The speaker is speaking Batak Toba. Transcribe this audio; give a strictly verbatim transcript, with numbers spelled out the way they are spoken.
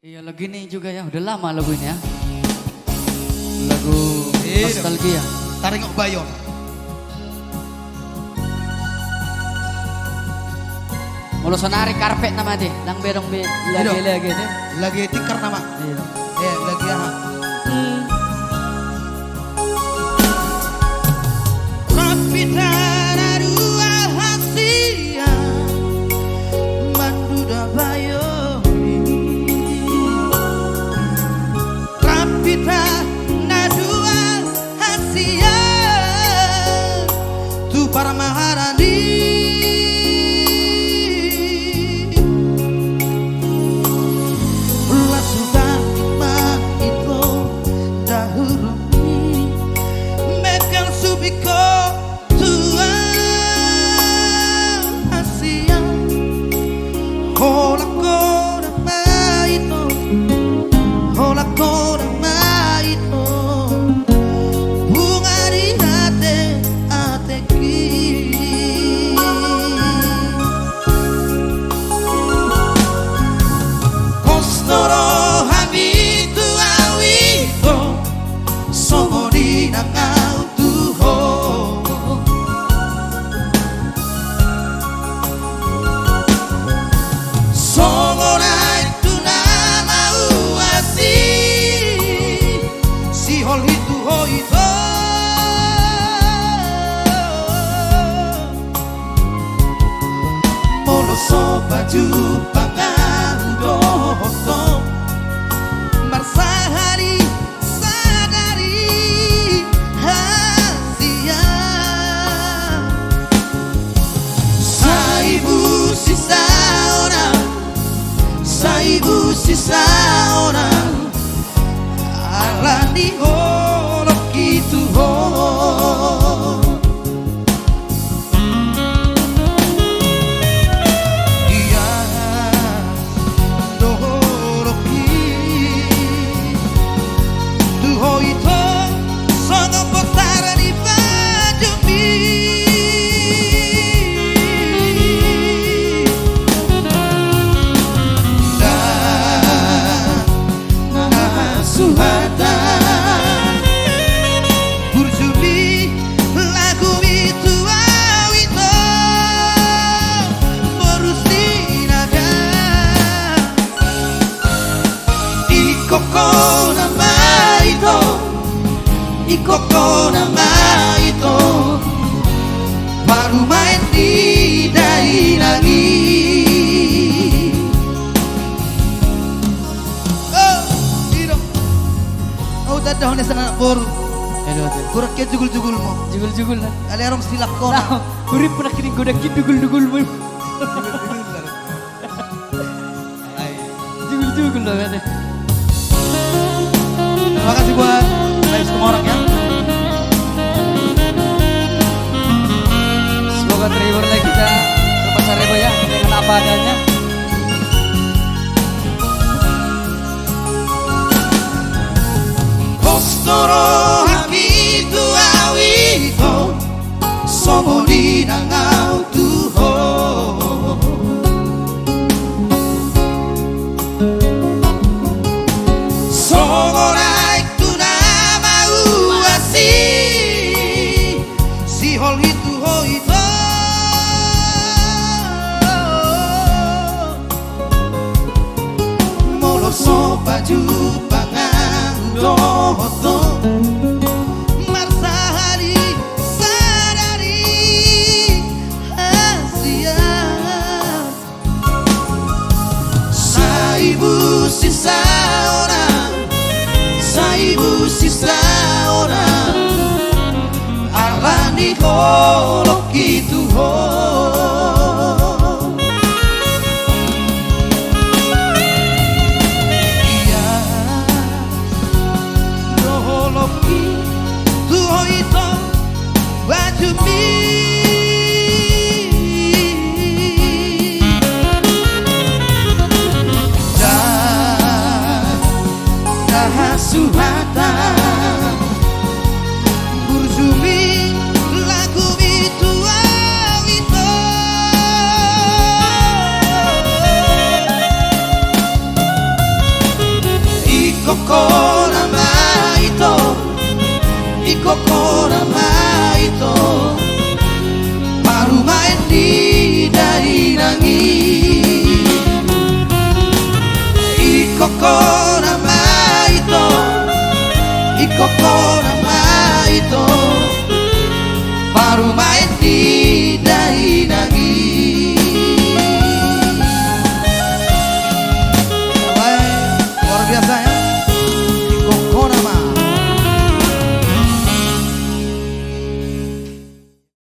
Iya, lagu ini juga ya, udah lama lagu ini ya. Lagu, iya, nostalgia. Taringot bayo. Molo sonari karpet nama de, ndang be adong be, iya, lagi, lagi de. Lagi tikar nama. Iya. Eh, lagi aha? Rap hita na dua hasian manduda bayo i. Rap hita na dua hasian tu parmaharan i. Las hutangihon ma ito dahurung i, mengkang subingkon tua hasian. Holan holan ma ito, holan holan ma ito, bunga di ate, ateki. Pos do rohami tu au ito, songon i nang au tu ho. Songon aek tu na mauas i, sihol i tu ho ito. Molo so pajumpang au dohot ho, marsahali sadari hasian. Saibu sisaoran, saibu sisaoran, ala ni holong i tu ho. Ia do holong i tu ho ito, songon bontar ni pajumi. Ndang na suhatan burju ni lagumi tu au ito, boru Sinaga. Ingkon hona ma ito, ingkon hona ma ito, parumaen ni dainang i. Oh, i do. Au tanda hona sian anak boru. Aduh, aduh. Godang hian jugul-jugulmu. Jugul-jugul, ha? Alai adong silangkona. Tahu. Uripku nangkin godang hian jugul-jugulmu. Jugul-jugul do berarti. Terima kasih buat Rais Tumorang ya. Semoga terhibur lagi kita, terpaksa reba ya, dengan apa adanya. Pos do rohami tu au ito, songon i nang au tu ho. Songon aek tu na mauas i, sihol i tu ho ito. Molo so pajumpang au dohot ho, marsahali sadari hasian. Saibu sisaoran, saibu sisaoran, ala ni holong i tu ho. Ia do holong i tu ho ito, bajumi. Ndang na suhatan burju ni lagumi tu au ito, Ingkon hona ma ito, ingkon hona ma ito, parumaen ni dainang i. Ingkon hona ma ito, ingkon hona ma ito, parumaen